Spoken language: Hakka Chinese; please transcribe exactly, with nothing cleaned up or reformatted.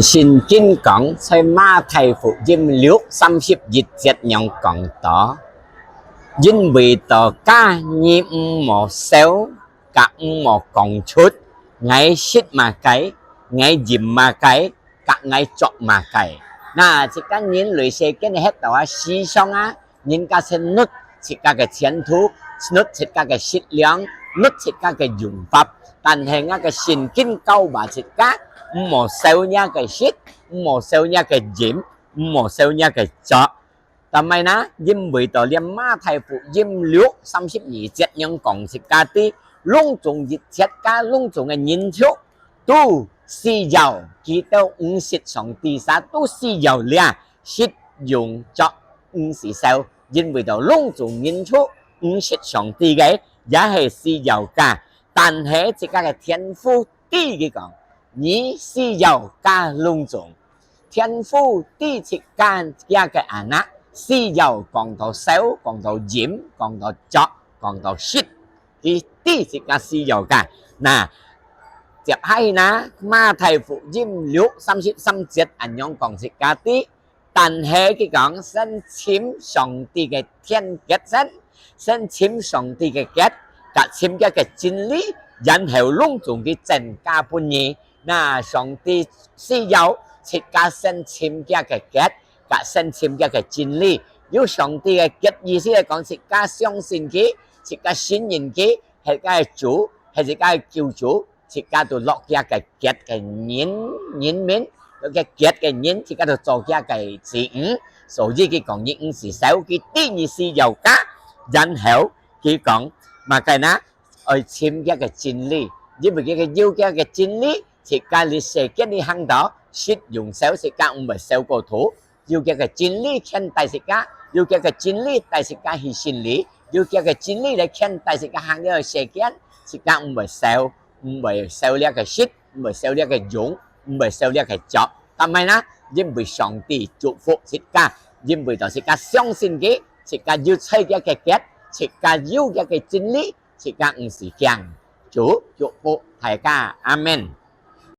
聖經講，在馬太福音六三十一節樣講到：因為到家你毋好愁，甲毋好講出，𠊎食麼个，𠊎飲麼个，甲𠊎著麼个。那自家人類世間个歇到啊，時常啊， 人家先搦自家个前途，搦自家个食糧，搦自家个用法。但係𠊎个聖經教話自家，毋好愁若个食，毋好愁若个飲，毋好愁若个著。但係呢，因為到這馬太福音六三十二節樣講自家知，攏總一切家，攏總个人畜，都需要佢兜毋識上帝儕，都需要這食用著，毋使愁。 因為到攏總人畜毋識上帝个，也係需要家。但係自家个天父知佢講，你需要家攏總。天父知自家个anak需要講到愁，講到飲，講到著，講到食，佢知自家需要家。那，接下去呢，馬太福音六三十三節恁樣講自家知， 但係佢講，先尋上帝个天國先，先尋上帝个國，甲尋佢个真理，然後攏總佢增加分你。那上帝需要自家先尋佢个國，甲先尋佢个真理。有上帝个國意思係講，自家相信佢，自家信任佢，係个主，係自家个救主， 自家都落佢个國个人，人民，落佢國个人，自家都做佢个子女。所以佢講，你毋使愁，佢知你需要家。然後佢講，麼个呢？愛尋佢个真理，因為佢个有佢个真理，自家這世間裡行到，食用愁，自家毋會愁過頭。 有佢个真理牽帶自家，有佢个真理帶自家去勝利，有佢个真理來牽帶自家行這个世間，自家毋會愁，毋會愁這个食，毋會愁這个用，毋會愁這个著。但係呢，因為上帝祝福自家，因為到自家相信佢，自家有在佢个國，自家有佢个真理，自家毋使驚。主祝福大家，阿門。